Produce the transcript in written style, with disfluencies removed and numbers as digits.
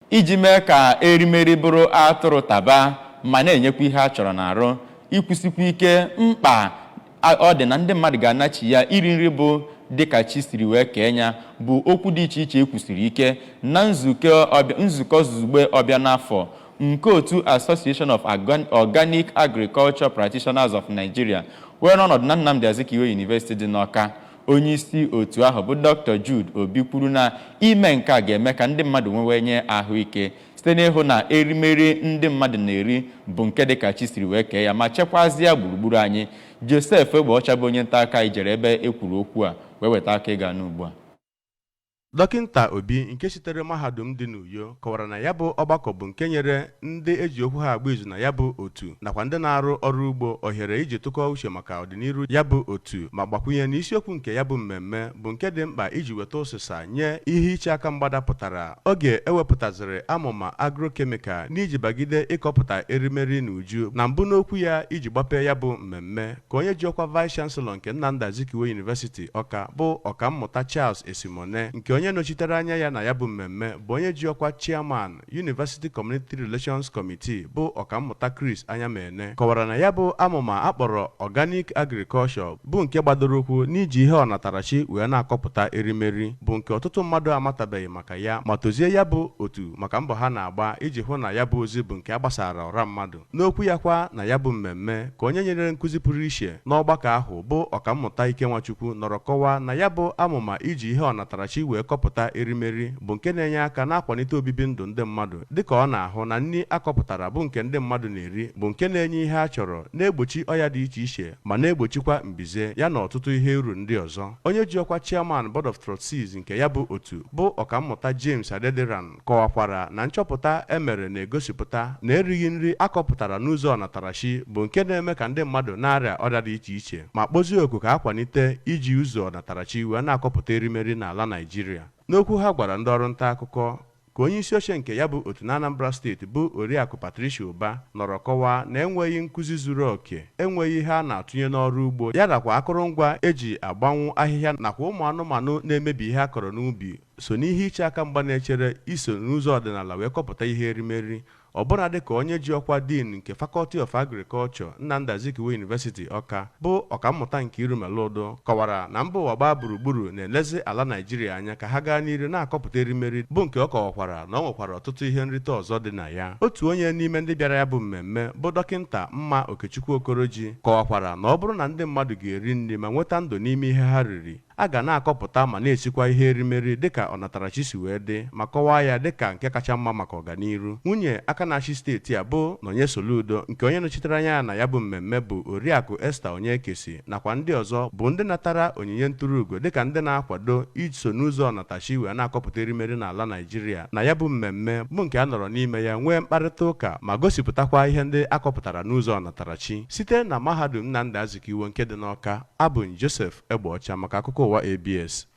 Iji mee ka erimeri bụrụ atụrụ taba ma na-enyekwa ihe a chọrọ n'arụ, ikwusikwa ike mkpa ọ dị na ndị mmadụ ga-anachi ya iri nri bụ dịka chi siri wee kee ya, bụ okwu dị iche iche e kwusiri ike na nzukọ zuzugbe ọbịa n'afọ nke otu Association of Organic Agriculture Practitioners of Nigeria were ọnọdụ na Nnamdi Azikiwe University dị n'Awka. Onye isi otu ahụ bụ Dr. Jude Obi kwuru na ime nke a ga-eme ka ndị mmadụ nwewenye ahụike site n'ịhụ na erimeri ndị mmadụ na-eri bụ nke dị ka chi siri wee kee ya ma chekwazie gburugburu anyị. Joseph Egbeọcha bụ onye nta akụkọ anyị jere ebe e kwuru okwu a wee weta aka ịga n'ugbu a. Dọkịnta Obi nke sitere mahadum dị n'Uyo kọwara na ya bụ ọgbakọ bụ nke nyere ndị eji okwu ha agba izu na ya bụ otu nakwa ndị na-arụ ọrụ ugbo ohere iji tụkọọ uche maka ọdịnihu ya bụ otu, ma gbakwunye na isiokwu nke ya bụ mmemme bụ nke dị mkpa iji weta ụsịsa nye ihe iche aka mgba dapụtara oge ewepụtaziri amụma agrochemical n'iji bagide ịkọpụta erimeri n'uju. Na mbụ n'okwu ya iji gbapee ya bụ mmemme, ka onye ji ọkwa Vice Chancellor nke Nnamdi Azikiwe University Awka, bụ Ọkammụta Charles Esimone, nke onye nọchitere anya ya na ya bụ mmemme bụ onye ji ọkwa Chairman, University Community Relations Committee, bụ Ọkammụta Chris Anyamene, kọwara na ya bụ amụma akpọrọ Organic Agriculture bụ nke gbadoro ụkwụ n'iji ihe ọnatarachi wee na-akọpụta erimeri, bụ nke ọtụtụ mmadụ amatabeghị maka ya, ma tozie ya bụ otu maka mbọ ha na-agba iji hụ na ya bụ ozi bụ nke a gbasara ọra mmadụ. N'okwu ya kwa na ya bụ mmemme, ka onye nyere nkụzi pụrụ iche n'ọgbakọ ahụ, bụ Ọkammụta Ike Nwachukwu, nọrọ kọwaa na ya bụ amụma iji ihe ọnatarachi wee kọpụta erimeri bụ nke na-enye aka na-akwalite obibi ndụ ndị mmadụ, dịka ọ na-ahụ na nri akọpụtara bụ nke ndị mmadụ na-eri bụ nke na-enye ihe a chọrọ, na-egbochi ọya dị iche iche ma na-egbochikwa mbize ya na ọtụtụ ihe uru ndị ọzọ. Onye ji ọkwa Chairman, Board of Trustees nke ya bụ otu, bụ Ọkammụta James Adediran, kọwakwara na nchọpụta emere na-egosipụta na erighị nri akọpụtara n'ụzọ ọnatarachi bụ nke na-eme ka ndị mmadụ na-arịa ọrịa dị iche iche, ma kpọzie oku ka akwalite iji ụzọ ọnatarachi wee na-akọpụta erimeri n'ala Naịjirịa. N'okwu ha gwara ndị ọrụ nta akụkọ, ka onye isi oche nke ya bụ otu na Anambra Steeti, bụ Oriakụ Patricia Ụba, nọrọ kọwaa na enweghị nkụzi zuru oke, enweghị ihe a na-atụnye n'ọrụ ugbo ya nakwa akụrụngwa eji agbanwu ahịhịa nakwa ụmụ anụmanụ na-emebi ihe a kọrọ n'ubi so n'ihe iche aka mgba na-echere iso n'ụzọ ọdịnala wee kọpụta ihe erimeri. Ọbụna dịka onye ji ọkwa Dean nke Faculty of Agriculture, Nnamdi Azikiwe University Awka, bụ Ọkammụta Nkiru Meludu, kọwara na mba ụwa gbaa gburugburu na-elezi ala Naijiria anya ka ha gaa n'iru na-akọpụta erimeri, bụ nke ọ kọwakwara na ọ nwekwara ọtụtụ ihe nrite ọzọ dị na ya. Otu onye n'ime ndị bịara ya bụ mmemme, bụ Dọkịnta Mma Okechukwu Okoroji, kọwakwara na ọ bụrụ na ndị mmadụ ga-eri nri ma nweta ndụ n'ime ihe ha riri, a ga na-akọpụta ma na-esikwa ihe erimeri dịka ọnatarachi si wee dị, ma kọwaa ya dịka nke kacha mma maka ọganiru. Nwunye aka na-achị steeti a, bụ Nonye Soludo, nke onye nọchitere anya ya na ya bụ mmemme bụ Oriakụ Esther Onyekesi, nakwa ndị ọzọ bụ ndị natara onyinye ntụrụugo dịka ndị na-akwado iso n'ụzọ ọnatachi wee na-akọpụta erimeri n'ala Naijiria na ya bụ mmemme, bụ nke a nọrọ n'ime ya nwee mkparịta ụka ma gosipụtakwa ihe ndị akọpụtara n'ụzọ ọnatarachi. Site na Mahadum Nnamdi Azikiwe nke dị n'Awka, abụ m Joseph Egbeọcha maka akụkọ ụwa ABS.